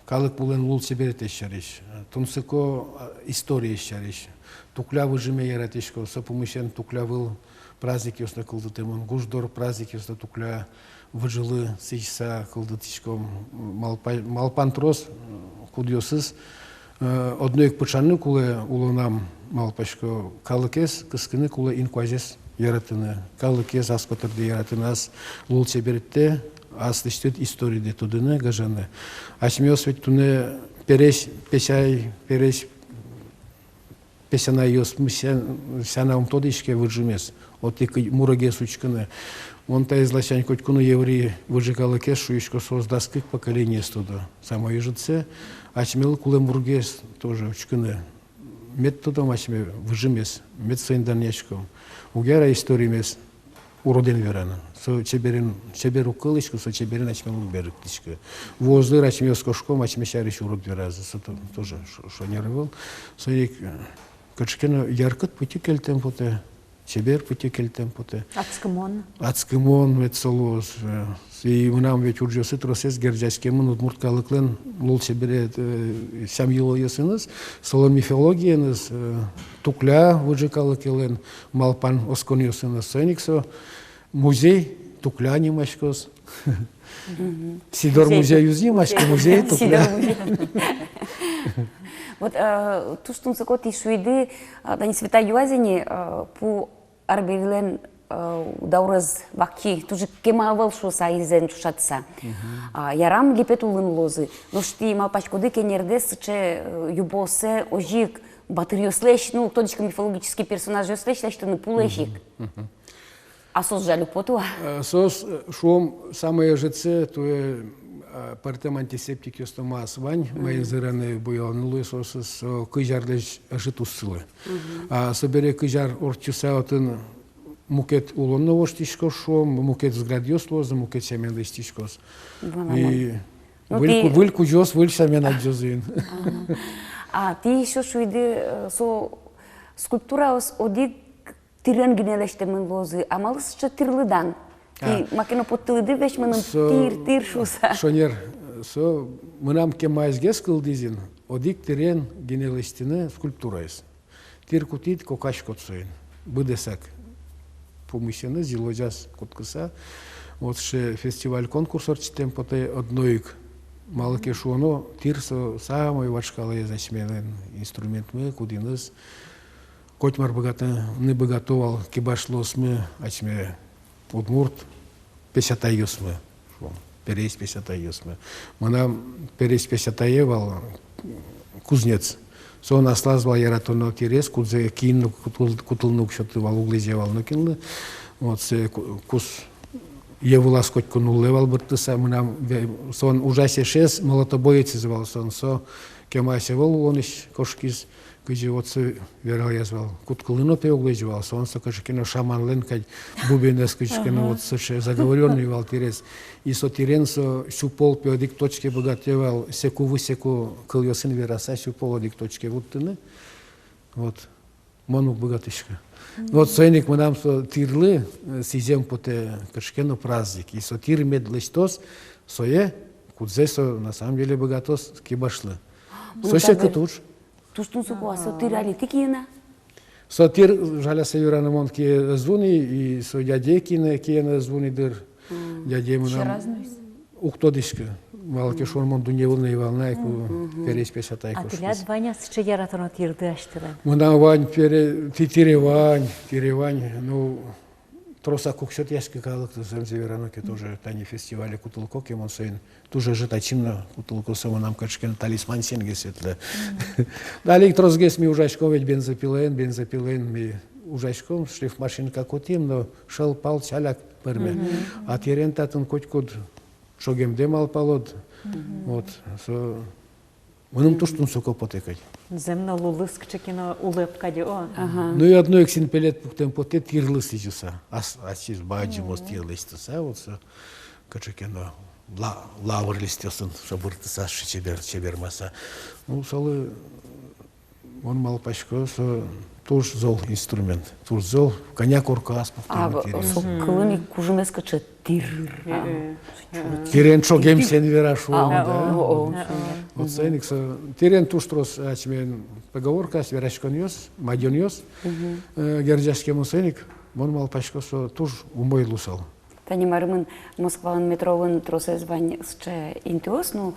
калык вылын лулчеберетэз сярысь, э, тунсыко, э, историез сярысь. Тукля выжыме яратӥсько, со пумысен Тукля выл праздникъёс но кылдытэмын, гуждор праздникъёс но Тукля выжылы сӥзьыса кылдытӥськом. Малпа-, малпан трос, кудъёсыз, э, одно ик пыӵаны кулэ улонам, малпасько, калыкез кыскыны кулэ инкуазез яратыны, калыкез ас котырдэ яратыны, ас лулчеберетдэ, аслэсьтыд историдэ тодыны, гажаны. Асьмеос ведь туннэ пересь, песяй, пересь песянайёсмы сян-, сяна ум тодӥське выжымез, отӥ кы-, мурегес учкыны. Мон таиз ласянь котьку но еврей выжы калыкез, шуисько, соос дас кык поколениез тодо. Самой ӧжытсэ, асьмелы кулэ мургес тоже учкыны. Мед тодом асьме выжымез, мед соин данъяськом. Уг яра историмес уродэн вераны. Со чеберен, чебер уг кылӥськы, со чеберен асьмелы уг берыктӥськы. Вуозы дыр, асьмеос кошком, асьме сярысь урод веразы. Со то-, тоже шо-, шонер ӧвӧл. Соин ик, э, кыӵе ке но яркыт пытьы кельтэм потэ. чебер пытьы кельтэм потэ. Адскымон. Адскымон мед со луоз. Э, и мынам ведь ужъёсы тросэз герӟаськемын удмурт калыклэн лулчеберет, э, сям-йылолъёсыныз, солэн мифологиеныз, э, Тукля выжы калыкелэн малпан осконъёсыныз. Соин ик со музей Тукля нимаськоз. Сидор музей уз нимаськы, музей Тукля. Сидор музей. Вот, э, туж тунсыко тӥ шуиды, э, тани Света юаз ини, э, пу арберилэн, э, даурез вакчи, туж кема ӧвӧл шуыса, изэн ӵошатыса. А, ярам, липет улын луозы. Нош тӥ малпаськоды, кенердэс сыӵе, э, юбооссэ озьы ик батыръёслэсь, ну, тодӥсько, мифологический персонажъёслэсь лэсьтыны пулэсь ик. А соос жаль уг поты-а? Э, соос, э, шуом, самой ӧжытсэ, туэ, э, пӧртэм антисептикъёс но мар вань, маин зыраны, буяланы луэ соосыз, со кызь арлэсь ӧжыт уз сылы. А собере кызь ар ортчыса отын мукет улон но воштӥськоз, шуом, мукет взглядъёс луозы, мукет сямен лэсьтӥськоз. Валамон. И выль ку-, выль кузёос выль сямен адӟозы ини. А тӥ ещё шуиды, э, со скульптураос одӥг тӥрен гинэ лэсьтэмын луозы, а малы сыӵе тӥрлыдан? Тӥ маке но поттылӥды весь мыным тӥр, тӥр шуыса. Шонер, со мынам кемаезгес кылдӥз ини, одӥг тӥрен гинэ лэсьтыны скульптураез. Тӥр кутӥд, кокаськод соин. Быдэсак пумысеныз, йылозяз кутскыса. Вот сыӵе фестиваль-конкурс ортчытэм потэ одно ик. Малы ке шуоно, тӥр со самой вашкалаез асьмелэн инструментмы, кудӥныз котьмар быгатыны быгато вал кибашлыосмы, асьме удмурт песятайёсмы, шуом, пересь песятайёсмы. Мынам пересь песятае вал кузнец. Со аслаз вал яратоно тӥрез, кудзэ киын но кутыл-, кутылыны уг сёты вал, уг лэзе вал нокинлы. Вот сое ку-, кус йӧ вылаз котьку нуллэ вал быртыса, мынам ве-, со ужась эшез, молотобоецыз вал со, со кемась ӧвӧл улонысь кошкиз. Кызьы вот со вералъяз вал, куткылыны но пе уг лэзё вал, солэн со кыӵе ке но шаманлэн кадь бубенэз, кызьы ке но вот сыӵе заговорённый вал тӥрез. И со тӥрен со сю пол пе одӥг точке быгатэ вал, секу-высеку кылъёсын вераса, сю пол одӥг точке вуттыны. Вот. Мон уг быгатӥськы. Вот соин ик мынам со тӥрлы, э, сӥзем потэ кыӵе ке но праздник. И со тӥр мед лэсьтоз сое, кудзэ со на самом деле быгатоз кибашлы. Со секыт уж. Туж тунсыко, а со тӥр али тӥ киын-а? Со тӥр, жаляса верано, мон кие ӧз вуы ни, и со дядяе киын, киын ӧз вуы ни дыр. Дядяе мынам уг тодӥськы. Малы ке шуоно, мон дунне вылын ӧй вал на ик, ку пересь песятай кошкиз. А тӥляд вань-а сыӵе яратоно тӥрды асьтэлэн? Мынам вань, пере-, тӥ-, тӥре вань, тӥре вань. Ну, тросак уг сётъяськы калык, зэмзэ верано ке, тоже тани фестивале кутылӥсько ке, мон соин туж ӧжыт ачим но кутылӥсько, со мынам кыӵе ке но талисмансен гес ветлэ. Али ик тросгес ми ужаськом ведь бензопилаен, бензопилаен ми ужаськом, шлифмашинка кутӥм, но шӧл-пал ӵаляк пӧрме. А тӥрен татын котькуд ӵогемдэ малпалод. Вот, со Мыным туж тунсыко потэ кадь. Зэм но, лулыз кыӵе ке но улэп кадь, о. Ага. Ну и одно ик синпелет пуктэм потэ тӥрлы сӥзьыса. Ас-, ачиз бадӟымез тӥр лэсьтыса, вот со кыӵе ке но ла-, лавр листъёсын шобыртыса, сыӵе чебер, чебермаса. Ну, солы мон малпасько, со туж зол инструмент, туж зол, кӧня коркаос пуктэмын тӥрез. А, со кылын ик кужымез кыӵе тӥр. Э, э. Тӥрен ӵогемсен вера, шуом, да. О, о, о. Вот соин ик со, тӥрен туж трос асьмелэн поговоркаос, вераськонъёс, мадёнъёс, э, герӟаськемын, соин ик мон малпасько, со туж умой луысал. Тани марымын Москваын метроын тросэз вань сыӵе интыос, ну,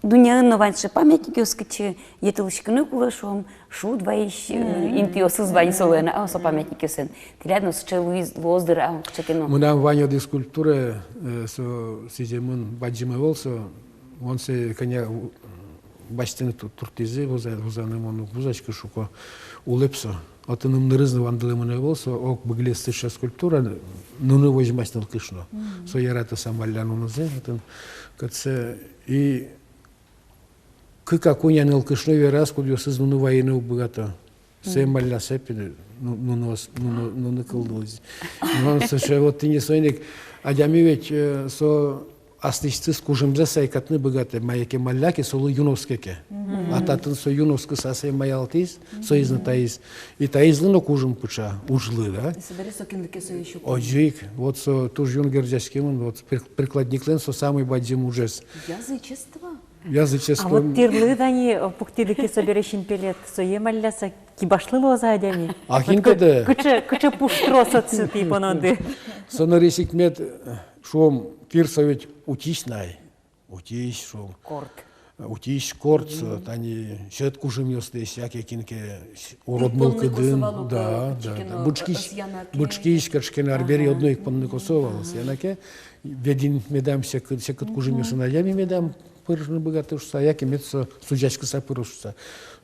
дуннеын но вань сыӵе памятникъёс, кытчы йӧтылӥськыны кулэ, шуом, шуд вайись, э, интыосыз вань солэн, а, со памятникъёсын. Тӥляд но сыӵе луиз, луоз дыр, а, кыӵе ке но. Мынам вань одӥг скульптура, э, со сӥземын, бадӟым ӧвӧл со, мон сое кӧня у-, басьтыны ту-, турттӥзы, вуза-, вузаны мон уг вузаськы, шуко, улэп со. Отын ымнырыз но вандылэмын ӧвӧл, со ог быгле сыӵе скульптура, нуны возьмась нылкышно. Со яратыса амалля нунызэ, отын кытчы и кык-а, куинь-а нылкышно вераз, кудъёсыз нуны вайыны уг быгато. Сое амалляса пе, ну, нуны ос-, нуны, нуны кылдылӥз. Но сыӵе вот тӥни соин ик адями ведь, э, со аслэсьтыз кужымзэ сайкатыны быгатэ, мае ке малля ке, солы юн оске ке. Мгм. А татын со юн оскыса сое маялтӥз, соиз но таиз. И таизлы но кужым пыӵа, ужлы, да? И собере со кинлы ке сое сюкам. Озьы ик, вот со туж юн герӟаськемын, вот прик-, прикладниклэн со самой бадӟым ужез. Язычество? Язычество. А вот тӥрлы тани, э, пуктӥды ке собере синпелет, сое малляса кибашлы луоз-а адями? А кин тодэ. Кыӵе, кыӵе пуштрос отчы тӥ поноды? Со нырысь ик мед, э, шуом, тӥр со ведь утись на ай. Утись, шуом. Корт. Утись, корт, мгм, тани сьӧд кужымъёслэсь, яке кин ке с-, урод мылкыдын. Тӥ понны косо вал ук, да, да, пичи ке но, да. Бычкись, ӧс яна ке. Бычкись, кыӵе ке но арбери, ага, одно ик понны косо вал, ага, ӧс яна ке. Ведӥн медам секыт, секыт, мгм, кужымъёсын адями медам пырыны быгатэ шуса, яке мед со сузяськыса пыроз шуса.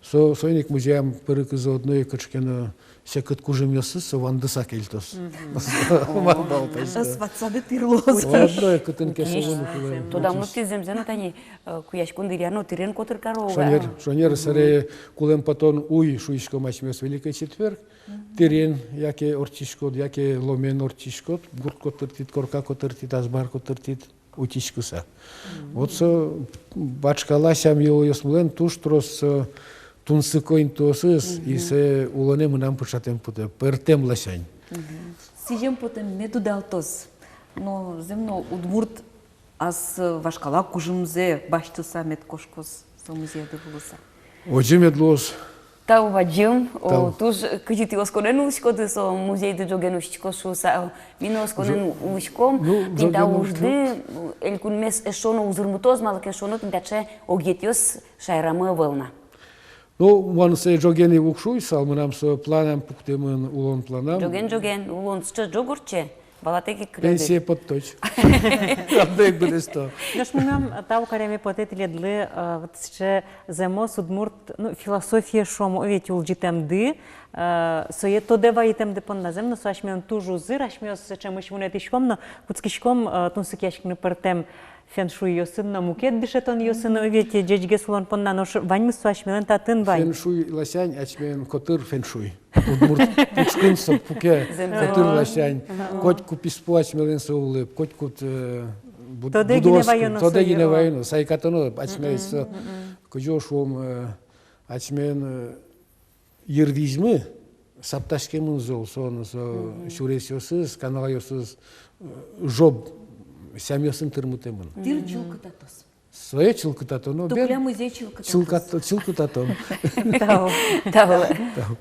Со, соин ик музеям пырыкузы одно ик кыӵе ке но секыт кужымъёсыз со вандыса кельтоз. Мгм. Вандалтоз. Ӧс ватсады тӥр луоз. Одно ик кытын ке со вуны кулэ. Тодамлык тӥ зэмзэ но тани, э, куяськон дыръя но тӥрен котыр каро уга. Шонер, шонер, мгм, сэре кулэм потон уй шуиськом асьмеос Великий Четверг. Мгм. Тӥрен яке ортчиськод, яке ломен ортчиськод, гурт котыртӥд, корка котыртӥд, азбар котыртӥд. Утиськыса. Мгм. Вот со вашкала сям-йылолъёсмылэн туж трос, э, тунсыко интыосыз, мгм, и сое улонэ мынам пыӵатэм потэ, пӧртэм ласянь. Мгм. Сӥзем потэ, мед удалтоз. Но зэм но, удмурт ас, э, вашкала кужымзэ басьтыса мед кошкоз со музейды вуыса. Озьы мед луоз. Тау бадӟым. О, тау. Туж кызьы тӥ осконэн улӥськоды, со музейды ӝоген усьтӥськоз шуыса, о, ми но осконэн улӥськом. Ну, тӥни та ӝоген ужды, ну, элькунмес эшшо но узырмытоз, малы ке шуоно, тӥни таӵе огъетъёс шаерамы ӧвӧл на. Ну, мон сое ӝоген ик уг шуысал, мынам со планам пуктэмын, улон планам. Ӝоген, ӝоген, улон сыӵе ӝог ортче. Валатэк ик кылёды. Пенсие поттозь. Одно ик быдэсто. Нош мынам тау кареме потэ тӥледлы, э, вот сыӵе зэмос удмурт, ну, философие шуом, о, ведь, улӟытэмды, э, сое тодэ вайытэмды понна. Зэм но, со асьмелэн туж узыр, асьмеос сыӵе мыч вунэтӥськом но, кутскиськом, э, тунсыкъяськыны пӧртэм фэншуйёсын но, мукет дышетонъёсын но, о, ведь, ӟечгес улон понна, нош ваньмыз со асьмелэн татын вань. Фэншуй ласянь асьмелэн котыр фэншуй. Удмурт пушкын со пуке, зэм, котыр ласянь. Ага. Котьку писпу асьмелэн со улэп, котьку, э, буд-, тодэ гинэ будос-, вайоно, тодэ гинэ вайоно, сайкатоно асьмелэн со. Мгм, мгм. Кызьы шуом, э, асьмелэн, э, йырвизьмы саптаськемын зол, со но со, мгм, сюресъёсыз, каналъёсыз, э, жоб сямъёсын тырмытэмын. Тӥр чылкытатоз. Сое чылкытатоно, бен. Тукля музей чылкытатоз. Чылкыт-, чылкытатон. Тау. Тау. Тау.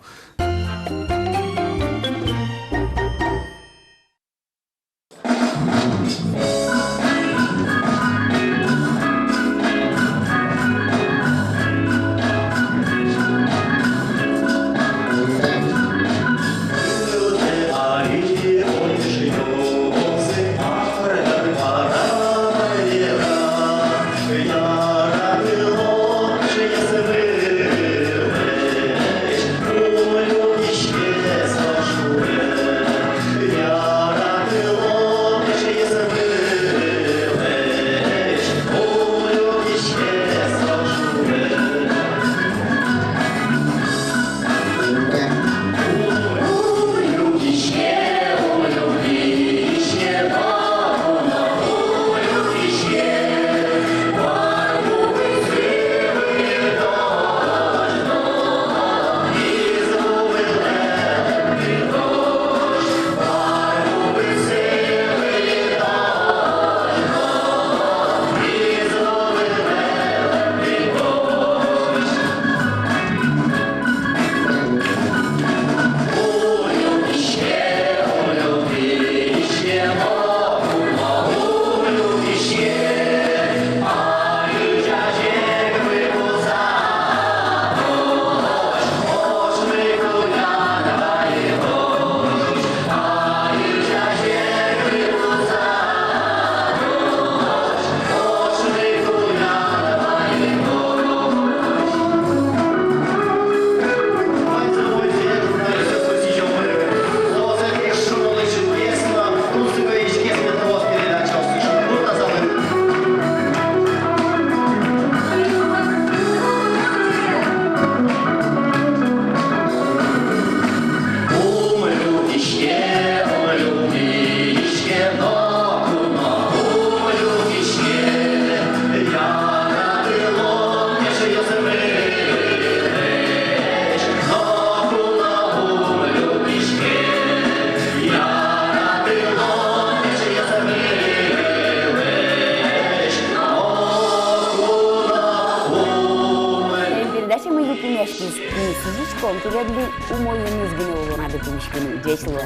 Ӟечком, тӥледлы умоеныз гинэ улонады пумиськыны. Ӟеч луэ.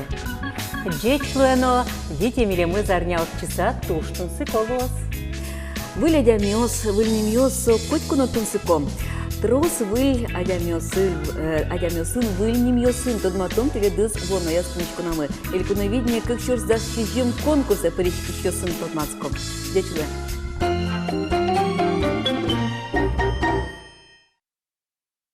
Ӟеч луэ но, вите милемыз арня ортчыса туж тунсыко луоз. Выль адямиос, выль нимъёс, со котьку но тунсыко. Трос выль адямиосын, э, адямиосын, выль нимъёсын тодматом тӥледыз вуоноез пумиськонамы. Элькуновидение кык сюрс дас сизьым конкурсэ пыриськисьёсын тодматском. Ӟеч луэ.